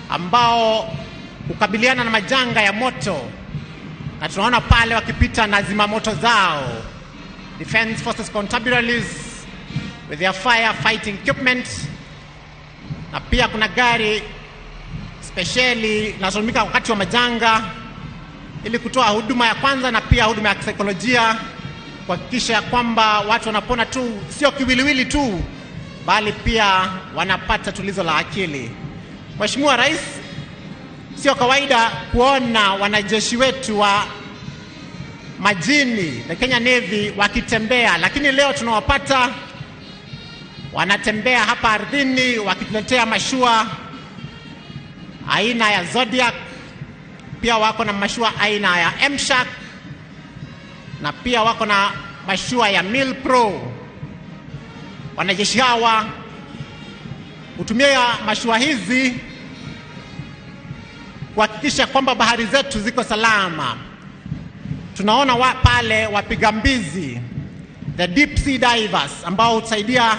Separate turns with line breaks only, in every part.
ambao hukabiliana na majanga ya moto, na tunaona pale wakipita na zimamoto zao, Defence Forces Constabularies with their fire fighting equipment, na pia kuna gari spesheli linalotumika wakati wa majanga ili kutoa huduma ya kwanza na pia huduma ya kisaikolojia kuhakikisha ya kwamba watu wanapona tu, sio kiwiliwili tu, bali pia wanapata tulizo la akili. Mheshimiwa Rais, sio kawaida kuona wanajeshi wetu wa majini, the Kenya Navy, wakitembea, lakini leo tunawapata wanatembea hapa ardhini wakituletea mashua aina ya Zodiac, pia wako na mashua aina ya M-Shark na pia wako na mashua ya Milpro. Wanajeshi hawa hutumia mashua hizi kuhakikisha kwamba bahari zetu ziko salama. Tunaona pale wapiga mbizi, the deep sea divers, ambao husaidia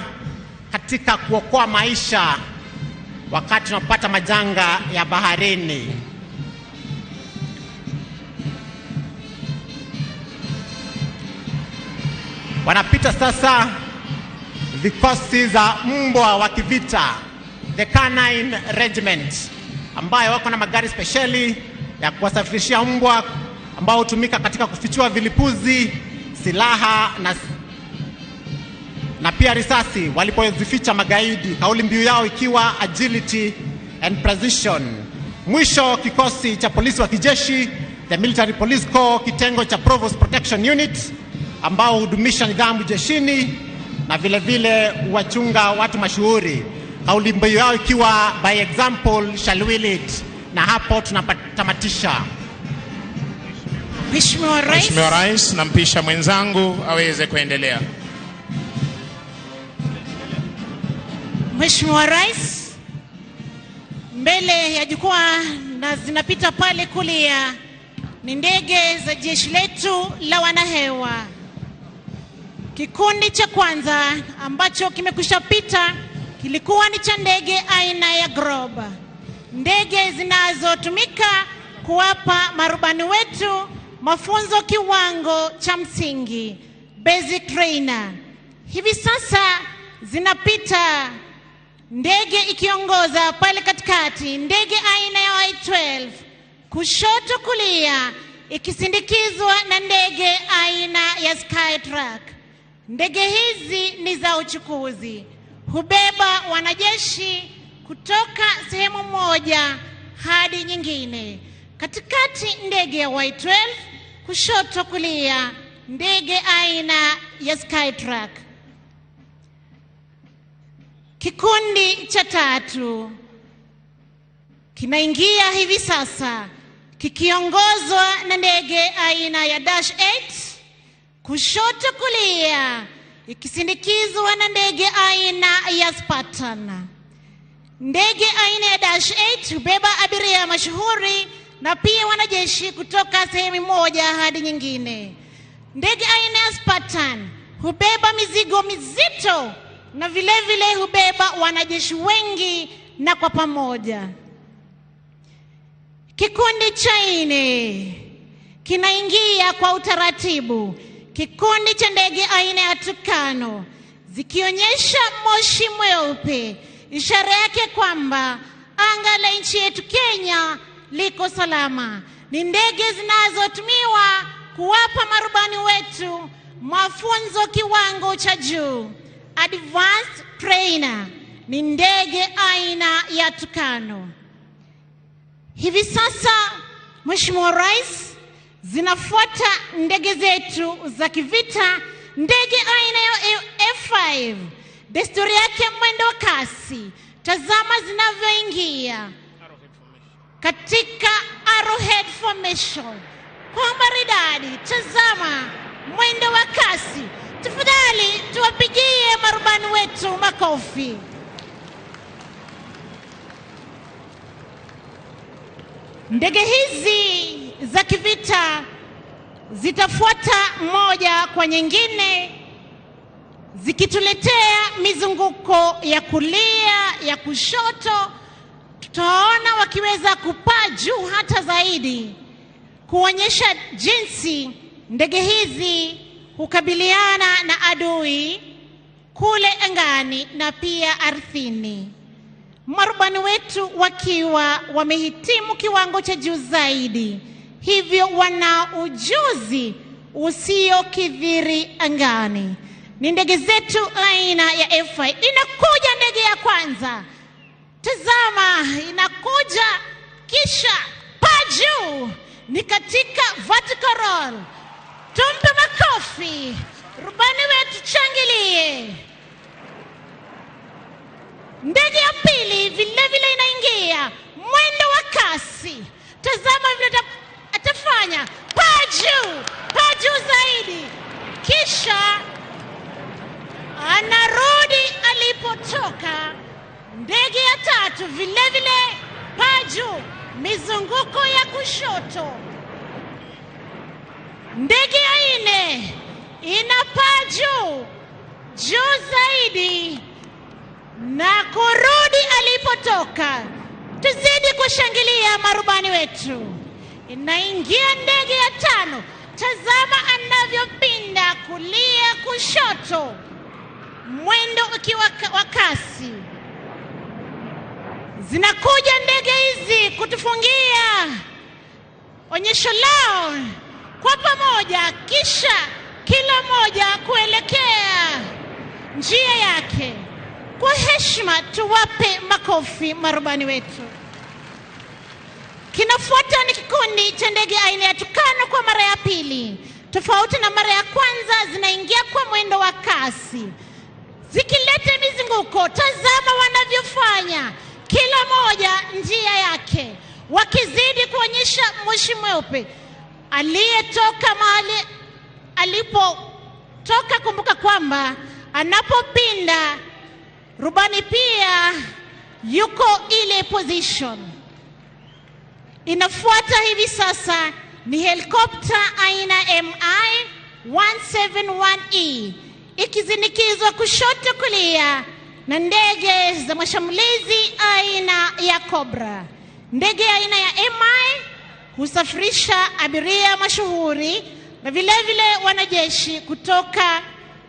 katika kuokoa maisha wakati tunapata majanga ya baharini. Wanapita sasa vikosi za mbwa wa kivita, the Canine Regiment, ambayo wako na magari spesheli ya kuwasafirishia mbwa ambao hutumika katika kufichua vilipuzi, silaha na pia risasi walipozificha magaidi, kauli mbiu yao ikiwa agility and precision. Mwisho, kikosi cha polisi wa kijeshi, the Military Police Corps, kitengo cha Provost Protection Unit, ambao hudumisha nidhamu jeshini na vile vile huwachunga watu mashuhuri, kauli mbiu yao ikiwa by example shall we lead. Na hapo tunatamatisha.
Mheshimiwa Rais,
Mheshimiwa Rais, nampisha mwenzangu aweze kuendelea.
Mheshimiwa Rais, mbele ya jukwaa na zinapita pale kulia ni ndege za jeshi letu la wanahewa. Kikundi cha kwanza ambacho kimekwisha pita kilikuwa ni cha ndege aina ya Grob, ndege zinazotumika kuwapa marubani wetu mafunzo kiwango cha msingi, basic trainer. Hivi sasa zinapita ndege ikiongoza pale katikati, ndege aina ya Y12 kushoto kulia, ikisindikizwa na ndege aina ya Skytruck. Ndege hizi ni za uchukuzi, hubeba wanajeshi kutoka sehemu moja hadi nyingine. Katikati ndege ya Y12, kushoto kulia ndege aina ya Skytruck. Kikundi cha tatu kinaingia hivi sasa kikiongozwa na ndege aina ya Dash 8 kushoto kulia, ikisindikizwa na ndege aina ya Spartan. Ndege aina ya Dash 8 hubeba abiria mashuhuri na pia wanajeshi kutoka sehemu moja hadi nyingine. Ndege aina ya Spartan hubeba mizigo mizito na vile vile hubeba wanajeshi wengi na kwa pamoja. Kikundi cha nne kinaingia kwa utaratibu. Kikundi cha ndege aina ya Tucano zikionyesha moshi mweupe, ishara yake kwamba anga la nchi yetu Kenya liko salama. Ni ndege zinazotumiwa kuwapa marubani wetu mafunzo kiwango cha juu, advanced trainer. Ni ndege aina ya Tucano. Hivi sasa, Mheshimiwa Rais, zinafuata ndege zetu za kivita, ndege aina ya F5, desturi yake mwendo wa kasi. Tazama zinavyoingia katika arrowhead formation kwa maridadi. Tazama mwendo wa kasi. Tafadhali tuwapigie marubani wetu makofi. Ndege hizi za kivita zitafuata moja kwa nyingine zikituletea mizunguko ya kulia, ya kushoto. Tutaona wakiweza kupaa juu hata zaidi, kuonyesha jinsi ndege hizi hukabiliana na adui kule angani na pia ardhini. Marubani wetu wakiwa wamehitimu kiwango cha juu zaidi, hivyo wana ujuzi usiokithiri angani. Ni ndege zetu aina ya F5. Inakuja ndege ya kwanza, tazama, inakuja kisha paa juu, ni katika vertical roll. Tumpe makofi rubani wetu, changilie. Ndege ya pili vile vile inaingia mwendo wa kasi. Tazama vile atafanya, paa juu, paa juu zaidi, kisha anarudi alipotoka. Ndege ya tatu vile vile paa juu, mizunguko ya kushoto. Ndege ya nne inapaa juu juu zaidi na kurudi alipotoka. Tuzidi kushangilia marubani wetu. Inaingia ndege ya tano, tazama anavyopinda kulia kushoto, mwendo ukiwa wa kasi. Zinakuja ndege hizi kutufungia onyesho lao kwa pamoja, kisha kila moja kuelekea njia yake. Kwa heshima tuwape makofi marubani wetu. Kinafuata ni kikundi cha ndege aina ya Tukano kwa mara ya pili. Tofauti na mara ya kwanza, zinaingia kwa mwendo wa kasi zikileta mizunguko. Tazama wanavyofanya, kila moja njia yake, wakizidi kuonyesha moshi mweupe. Aliyetoka mahali alipotoka, kumbuka kwamba anapopinda rubani pia yuko ile position. Inafuata hivi sasa ni helikopta aina MI 171E ikizindikizwa kushoto kulia na ndege za mashambulizi aina ya Cobra. Ndege aina ya MI husafirisha abiria mashuhuri na vile vile wanajeshi kutoka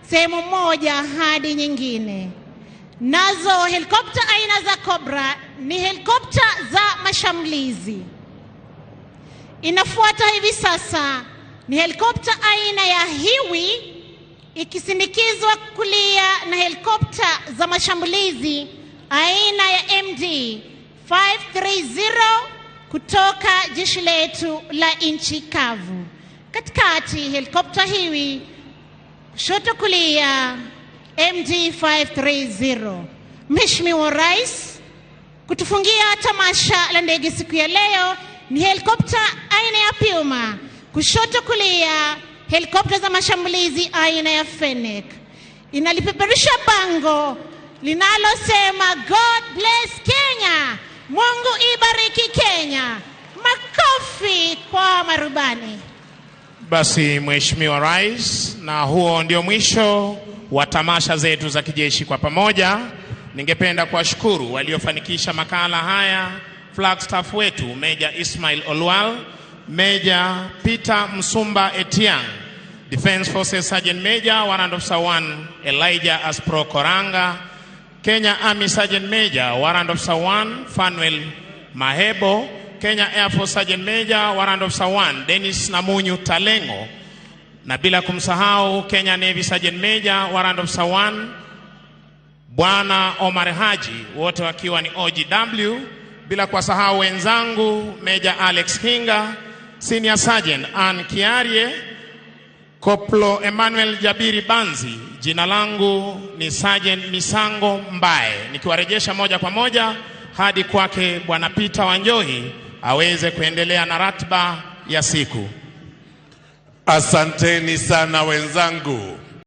sehemu moja hadi nyingine. Nazo helikopta aina za Cobra ni helikopta za mashambulizi. Inafuata hivi sasa ni helikopta aina ya Hiwi ikisindikizwa kulia na helikopta za mashambulizi aina ya MD 530 kutoka jeshi letu la nchi kavu. Katikati helikopta Hiwi, kushoto kulia MD 530. Mheshimiwa Rais, kutufungia tamasha la ndege siku ya leo ni helikopta aina ya Puma, kushoto kulia helikopta za mashambulizi aina ya Fennec. Inalipeperusha bango linalosema God bless Kenya, Mungu ibariki Kenya. Makofi kwa marubani.
Basi Mheshimiwa Rais, na huo ndio mwisho wa tamasha zetu za kijeshi kwa pamoja. Ningependa kuwashukuru waliofanikisha makala haya, Flagstaff wetu Meja Ismail Olwal, Meja Peter Msumba Etiang, Defense Forces Sergeant Major Warrant Officer 1 Elijah Aspro Koranga, Kenya Army Sergeant Major Warrant Officer 1 Fanuel Mahebo, Kenya Air Force Sergeant Major Warrant Officer 1 Dennis Namunyu Talengo, na bila kumsahau Kenya Navy Sergeant Major Warrant Officer 1 Bwana Omar Haji, wote wakiwa ni OGW, bila kuwasahau wenzangu Major Alex Hinga, Senior Sergeant Ann Kiarie, Koplo Emmanuel Jabiri Banzi. Jina langu ni Sergeant Misango Mbae, nikiwarejesha moja kwa moja hadi kwake Bwana Peter Wanjohi aweze kuendelea na ratiba ya siku.
Asanteni sana wenzangu.